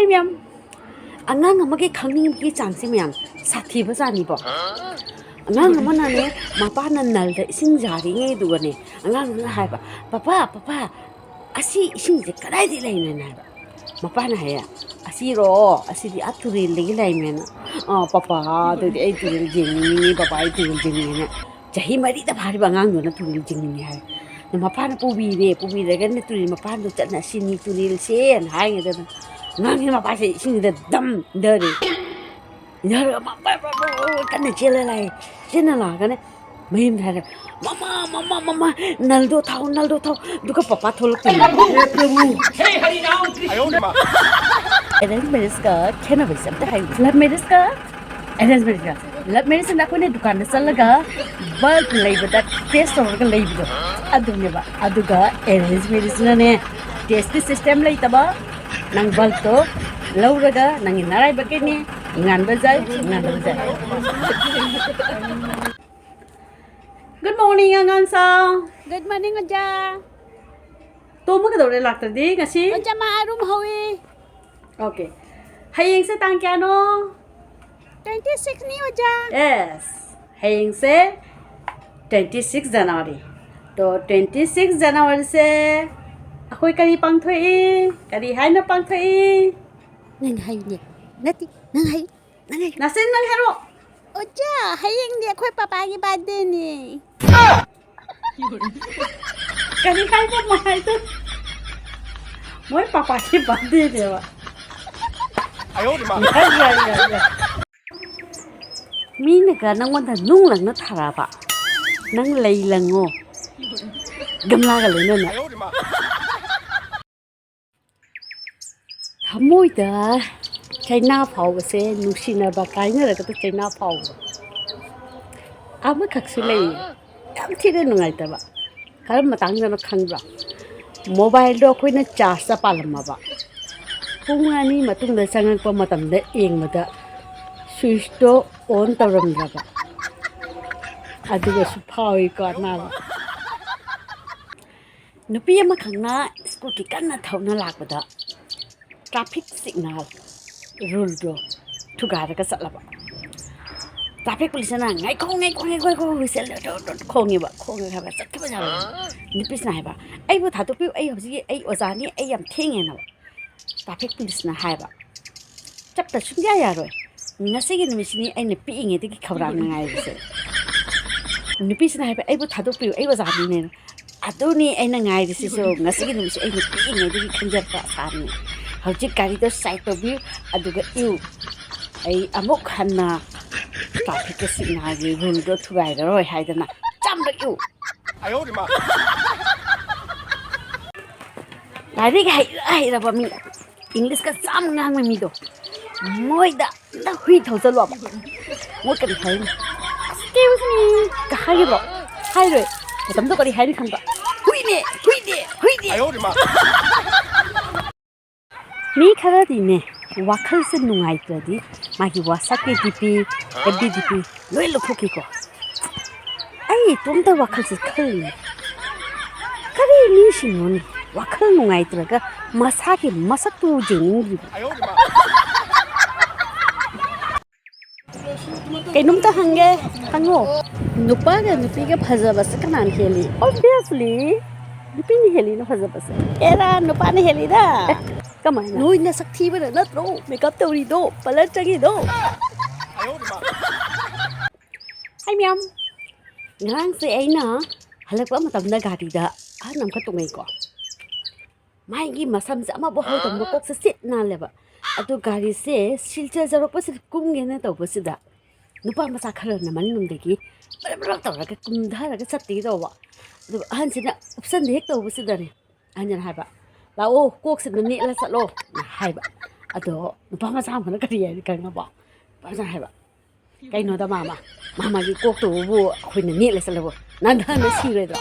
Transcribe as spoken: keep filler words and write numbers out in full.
ꯃꯌꯥꯝ, ꯑꯉꯥꯡ ꯑꯃꯒꯤ ꯈꯪꯅꯤꯡꯕꯒꯤ ꯆꯥꯡꯁꯦ ꯃꯌꯥꯝ ꯁꯥꯊꯤꯕ ꯖꯥꯠꯅꯤꯕꯣ꯫ ꯑꯉꯥꯡ ꯑꯃꯅꯅꯦ, ꯃꯄꯥꯅ ꯅꯜꯗ ꯏꯁꯤꯡ ꯌꯥꯔꯤꯉꯩꯗꯨꯒꯅꯦ, ꯑꯉꯥꯡꯗꯨꯅ ꯍꯥꯏꯕ, "ꯄꯄꯥ, ꯄꯄꯥ, ꯑꯁꯤ ꯏꯁꯤꯡꯁꯦ ꯀꯗꯥꯏꯗꯒꯤ ꯂꯩꯅꯣꯅ?" ꯍꯥꯏꯕ꯫ ꯃꯄꯥꯅ ꯍꯥꯏꯌꯦ, "ꯑꯁꯤꯔꯣ, ꯑꯁꯤꯗꯤ ꯑꯥ ꯇꯨꯔꯦꯜꯗꯒꯤ ꯂꯩꯃꯦꯅ꯫" "ꯑꯥ, ꯄꯄꯥ, ꯑꯗꯨꯗꯤ ꯑꯩ ꯇꯨꯔꯦꯜ ꯌꯦꯡꯅꯤꯡꯉꯤꯅꯦ, ꯄꯄꯥ, ꯑꯩ ꯇꯨꯔꯦꯜ ꯌꯦꯡꯅꯤꯡꯉꯤꯅꯦ꯫" ꯆꯍꯤ ꯃꯔꯤꯗ ꯐꯥꯔꯤꯕ ꯑꯉꯥꯡꯗꯨꯅ ꯇꯨꯔꯦꯜ ꯆꯤꯡꯅꯤꯡꯉꯦ ꯍꯥꯏ꯫ ꯑꯗ ꯃꯄꯥꯅ ꯄꯨꯕꯤꯔꯦ, ꯄꯨꯕꯤꯔꯒꯅꯦ ꯇꯨꯔꯦꯜ ꯃꯄꯥꯟꯗꯣ ꯆꯠꯅ "ꯁꯤꯅꯤ ꯇꯨꯔꯦꯜꯁꯦꯅ" ꯍꯥꯏꯉꯩꯗ ꯑꯉꯥꯡꯁꯤꯅ ꯃꯄꯥꯁꯦ ꯏꯁꯤꯡꯁꯤꯗ ꯗꯝ ꯏꯟꯊꯔꯦ꯫ ꯏꯟꯊꯔꯒ ꯃꯥ ꯕꯔ ꯕꯔ ꯕꯔ ꯕꯔ ꯀꯟꯅ ꯆꯦꯜꯂ ꯂꯥꯛꯑꯦ꯫ ꯆꯦꯟꯅ ꯂꯥꯛꯑꯒꯅꯦ ꯃꯌꯨꯝꯗ ꯍꯥꯏꯔꯦ, "ꯃꯃꯥ, ꯃꯃꯥ, ꯃꯃꯥ, ꯅꯜꯗꯣ ꯊꯥꯎ, ꯅꯜꯗꯣ ꯊꯥꯎ, ꯑꯗꯨꯒ ꯄꯄꯥ ꯊꯣꯛꯂꯛꯇꯣꯏꯅꯦ꯫" ꯑꯦꯔꯦꯟꯖ ꯃꯦꯔꯦꯖꯀ ꯈꯦꯠꯅꯕꯁꯦ ꯑꯝꯇ ꯍꯥꯏꯌꯨ꯫ ꯂꯚ ꯃꯦꯔꯦꯖꯀ ꯑꯦꯔꯦꯟꯖ ꯃꯦꯔꯦꯖꯀ, ꯂꯚ ꯃꯦꯔꯦꯖꯁꯤꯅ ꯑꯩꯈꯣꯏꯅ ꯗꯨꯀꯥꯟꯗ ꯆꯠꯂꯒ ꯕꯜꯕ ꯂꯩꯕꯗ ꯇꯦꯁ ꯇꯧꯔꯒ ꯂꯩꯕꯗꯣ, ꯑꯗꯨꯅꯦꯕ꯫ ꯑꯗꯨꯒ ꯑꯦꯔꯦꯟꯖ ꯃꯦꯔꯦꯖꯁꯤꯅꯅꯦ, ꯇꯦꯁꯀꯤ ꯁꯤꯁꯇꯦꯝ ꯂꯩꯇꯕ, ꯅꯪ ꯕꯜꯕꯇꯣ ꯂꯧꯔꯒ ꯅꯪꯒꯤ ꯅꯔꯥꯏꯕꯛꯀꯤꯅꯦ, ꯉꯥꯟꯕ ꯌꯥꯏ, ꯉꯥꯟꯗꯕ ꯌꯥꯏ꯫ Good morning, ꯑꯉꯥꯡ ꯁꯥꯎ꯫ Good morning, ꯑꯣꯖꯥ꯫ ꯇꯣꯝꯕ ꯀꯩꯗꯧꯔꯦ ꯂꯥꯛꯇ꯭ꯔꯗꯤ ꯉꯁꯤ? ꯑꯣꯖꯥ, ꯃꯥ ꯑꯔꯨꯝ ꯍꯧꯏ꯫ Okay. ꯍꯌꯦꯡꯁꯦ ꯇꯥꯡ ꯀꯌꯥꯅꯣ? Twenty six ꯅꯤ, ꯑꯣꯖꯥ꯫ Yes. ꯍꯌꯦꯡꯁꯦ twenty six January꯫ ꯇꯣ, twenty six Januaryꯁꯦ ꯑꯩꯈꯣꯏ ꯀꯔꯤ ꯄꯥꯡꯊꯣꯛꯏ? ꯀꯔꯤ ꯍꯥꯏꯅ ꯄꯥꯡꯊꯣꯛꯏ? ꯅꯪ ꯍꯥꯏꯌꯨꯅꯦ꯫ ꯅꯠꯇꯦ, ꯅꯪ ꯍꯥꯏꯌꯨ꯫ ꯅꯪ ꯍꯥꯏꯌꯨ꯫ ꯅꯆꯤꯟ ꯅꯪ ꯍꯥꯏꯔꯛꯑꯣ꯫ ꯑꯣꯖꯥ, ꯍꯌꯦꯡꯗꯤ ꯑꯩꯈꯣꯏ ꯄꯄꯥꯒꯤ birthdayꯅꯦ꯫ ꯀꯔꯤ ꯍꯥꯏꯕ ꯃꯥ ꯍꯥꯏꯗꯣ? ꯃꯣꯏ ꯄꯄꯥꯒꯤ birthdayꯅꯦꯕ꯫ ꯌꯥꯏ, ꯌꯥꯏ, ꯌꯥꯏ, ꯌꯥꯏ꯫ ꯃꯤꯅꯒ ꯅꯪꯉꯣꯟꯗ ꯅꯨꯡ ꯂꯪꯅ ꯊꯥꯔꯛꯑꯕ, ꯅꯪ ꯂꯩ ꯂꯪꯉꯣ, ꯒꯝꯂꯥꯒ ꯂꯣꯏꯅꯅ꯫ ꯊꯃꯣꯏꯗ ꯆꯩꯅꯥ ꯐꯥꯎꯕꯁꯦ, ꯅꯨꯡꯁꯤꯅꯕ ꯀꯥꯏꯅꯔꯒꯗ ꯆꯩꯅꯥ ꯐꯥꯎꯕ ꯑꯃꯈꯛꯁꯨ ꯂꯩꯌꯦ꯫ ꯌꯥꯝ ꯊꯤꯅ ꯅꯨꯡꯉꯥꯏꯇꯕ꯫ ꯀꯔꯝꯕ ꯃꯇꯥꯡꯗꯅꯣ ꯈꯪꯕ꯭ꯔꯥ? Mobileꯗꯣ ꯑꯩꯈꯣꯏꯅ chargeꯇ ꯄꯥꯜꯂꯝꯃꯕ, ꯄꯨꯡ ꯑꯅꯤ ꯃꯇꯨꯡꯗ ꯆꯪꯉꯛꯄ ꯃꯇꯝꯗ ꯌꯦꯡꯕꯗ switchꯇꯣ on ꯇꯧꯔꯝꯗ꯭ꯔꯕ꯫ ꯑꯗꯨꯒꯁꯨ ꯐꯥꯎꯏꯀꯣ ꯑꯅꯥꯕ꯫ ꯅꯨꯄꯤ ꯑꯃꯈꯛꯅ scooty ꯀꯟꯅ ꯊꯧꯅ ꯂꯥꯛꯄꯗ, ꯇ꯭ꯔꯥꯐꯤꯛ ꯁꯤꯒꯅꯦꯜ ꯔꯨꯜꯗꯣ ꯊꯨꯒꯥꯏꯔꯒ ꯆꯠꯂꯕ꯫ ꯇ꯭ꯔꯥꯐꯤꯛ ꯄꯨꯂꯤꯁꯅ "ꯉꯥꯏꯈꯣ, ꯉꯥꯏꯈꯣ, ꯉꯥꯏꯈꯣ, ꯉꯥꯏꯈꯣ" ꯍꯨꯏꯁꯦꯜ ꯈꯣꯡꯉꯦꯕ꯫ ꯈꯣꯡꯉꯦ ꯍꯥꯏꯕ ꯆꯠꯈꯤꯕ ꯌꯥꯔꯣꯏ꯫ ꯅꯨꯄꯤꯁꯤꯅ ꯍꯥꯏꯕ, "ꯑꯩꯕꯨ ꯊꯥꯗꯣꯛꯄꯤꯌꯨ, ꯑꯩ ꯍꯧꯖꯤꯛ ꯑꯩ ꯑꯣꯖꯥꯅꯤ, ꯑꯩ ꯌꯥꯝ ꯊꯦꯡꯉꯦꯅ"꯫ ꯇ꯭ꯔꯥꯐꯤꯛ ꯄꯨꯂꯤꯁꯅ ꯍꯥꯏꯕ, "ꯆꯠꯄ ꯁꯨꯡꯌꯥ ꯌꯥꯔꯣꯏ꯫ ꯉꯁꯤꯒꯤ ꯅꯨꯃꯤꯠꯁꯤꯅꯤ ꯑꯩꯅ ꯄꯤꯛꯏꯉꯩꯗꯒꯤ ꯈꯧꯔꯥꯡꯅ ꯉꯥꯏꯔꯤꯁꯦ"꯫ ꯅꯨꯄꯤꯁꯤꯅ ꯍꯥꯏꯕ, "ꯑꯩꯕꯨ ꯊꯥꯗꯣꯛꯄꯤꯌꯨ, ꯑꯩ ꯑꯣꯖꯥꯅꯤꯅꯦꯅ"꯫ "ꯑꯗꯨꯅꯤ ꯑꯩꯅ ꯉꯥꯏꯔꯤꯁꯤꯁꯨ, ꯉꯁꯤꯒꯤ ꯅꯨꯃꯤꯠꯁꯦ ꯑꯩꯅ ꯄꯤꯛꯏꯉꯩꯗꯒꯤ ꯈꯟꯖꯔꯛꯄ ꯑꯁꯥꯅꯤ꯫ ꯍꯧꯖꯤꯛ ꯒꯥꯔꯤꯗꯣ ꯁꯥꯏꯠ ꯇꯧꯕꯤꯌꯨ, ꯑꯗꯨꯒ ꯏꯌꯨ꯫ ꯑꯩ ꯑꯃꯨꯛ ꯍꯟꯅ ꯇ꯭ꯔꯥꯐꯤꯛꯀꯤ ꯁꯤꯒꯅꯦꯜꯒꯤ ꯔꯨꯜꯗꯣ ꯊꯨꯒꯥꯏꯔꯔꯣꯏ" ꯍꯥꯏꯗꯅ ꯆꯥꯝꯕ ꯏꯌꯨ꯫ ꯂꯥꯏꯔꯤꯛ ꯍꯩꯔ ꯍꯩꯔꯕ ꯃꯤ, ꯏꯪꯂꯤꯁꯀ ꯆꯥꯝꯃ ꯉꯥꯡꯕ ꯃꯤꯗꯣ, ꯃꯣꯏꯗ ꯑꯝꯇ ꯍꯨꯏ ꯊꯧꯖꯜꯂꯣꯕ꯫ ꯃꯣꯏ ꯀꯔꯤ ꯍꯥꯏꯅꯤ? "Excuse me" ꯀ ꯍꯥꯏꯒꯗ꯭ꯔꯣ? ꯍꯥꯏꯔꯣꯏ꯫ ꯃꯇꯝꯗꯣ ꯀꯔꯤ ꯍꯥꯏꯅꯤ ꯈꯪꯕ꯭ꯔꯥ? "ꯍꯨꯏꯅꯦ, ꯍꯨꯏꯅꯦ, ꯍꯨꯏꯅꯦ"꯫ ꯃꯤ ꯈꯔꯗꯤꯅꯦ, ꯋꯥꯈꯜꯁꯦ ꯅꯨꯡꯉꯥꯏꯇ꯭ꯔꯗꯤ ꯃꯥꯒꯤ WhatsApp-ꯀꯤ DP, FB DP ꯂꯣꯏ ꯂꯧꯊꯣꯛꯈꯤꯀꯣ꯫ ꯑꯩ ꯏꯇꯣꯝꯇ ꯋꯥꯈꯜꯁꯦ ꯈꯜꯂꯤꯅꯦ, ꯀꯔꯤ ꯃꯤꯁꯤꯡꯅꯣꯅꯦ ꯋꯥꯈꯜ ꯅꯨꯡꯉꯥꯏꯇ꯭ꯔꯒ ꯃꯁꯥꯒꯤ ꯃꯁꯛꯇꯨ ꯌꯦꯡꯅꯤꯡꯗ꯭ꯔꯤꯕ? ꯀꯩꯅꯣꯝꯇ ꯍꯪꯒꯦ, ꯍꯪꯉꯣ꯫ ꯅꯨꯄꯥꯒ ꯅꯨꯄꯤꯒ ꯐꯖꯕꯁꯦ ꯀꯅꯥꯅ ꯍꯦꯜꯂꯤ? Obviously, ꯅꯨꯄꯤꯅ ꯍꯦꯜꯂꯤꯅ ꯐꯖꯕꯁꯦ꯫ ꯑꯦꯔꯥ, ꯅꯨꯄꯥꯅ ꯍꯦꯜꯂꯤꯗ꯫ ꯑꯦ, ꯀꯃꯥꯏꯅ? ꯅꯣꯏ ꯅꯁꯛ ꯊꯤꯕꯅ ꯅꯠꯇ꯭ꯔꯣ ꯃꯦꯀꯞ ꯇꯧꯔꯤꯗꯣ, ꯄꯥꯔꯂꯔ ꯆꯪꯉꯤꯗꯣ? ꯍꯥꯏ ꯃꯌꯥꯝ, ꯉꯔꯥꯡꯁꯦ ꯑꯩꯅ ꯍꯜꯂꯛꯄ ꯃꯇꯝꯗ ꯒꯥꯔꯤꯗ ꯑꯍꯟ ꯑꯃꯈꯛ ꯇꯣꯡꯉꯛꯏꯀꯣ꯫ ꯃꯥꯒꯤ ꯃꯁꯝꯁꯦ ꯑꯃꯐꯥꯎ ꯍꯧꯗꯕ, ꯃꯀꯣꯛꯁꯦ ꯁꯤꯠ ꯅꯥꯜꯂꯦꯕ꯫ ꯑꯗꯨ ꯒꯥꯔꯤꯁꯦ ꯁꯤꯜꯆꯔ ꯌꯧꯔꯛꯄꯁꯤꯗ ꯀꯨꯝꯒꯦꯅ ꯇꯧꯕꯁꯤꯗ ꯅꯨꯄꯥ ꯃꯆꯥ ꯈꯔꯅ ꯃꯅꯤꯡꯂꯣꯝꯗꯒꯤ ꯕꯔꯞ ꯕꯔꯞ ꯇꯧꯔꯒ ꯀꯨꯝꯊꯔꯒ ꯆꯠꯇꯒꯦ ꯇꯧꯕ꯫ ꯑꯗꯨꯒ ꯑꯍꯟꯁꯤꯅ ꯎꯞꯁꯟꯗ ꯍꯦꯛ ꯇꯧꯕꯁꯤꯗꯅꯦ, ꯑꯍꯟꯁꯤꯅ ꯍꯥꯏꯕ, "ꯂꯥꯛꯑꯣ, ꯀꯣꯛꯁꯤꯗ ꯅꯦꯠꯂ ꯆꯠꯂꯣ" ꯍꯥꯏꯕ꯫ ꯑꯗꯣ ꯅꯨꯄꯥ ꯃꯆꯥ ꯑꯃꯅ ꯀꯔꯤ ꯍꯥꯏꯅ ꯈꯪꯉꯕꯣ? ꯅꯨꯄꯥ ꯃꯆꯥꯅ ꯍꯥꯏꯕ, "ꯀꯩꯅꯣꯗ ꯃꯥꯃ, ꯃꯥꯃꯒꯤ ꯀꯣꯛꯇꯨꯕꯨ ꯑꯩꯈꯣꯏꯅ ꯅꯦꯠꯂ ꯆꯠꯂꯕꯣ? ꯅꯥꯟꯊꯅ ꯁꯤꯔꯣꯏꯗ꯭ꯔꯣ?"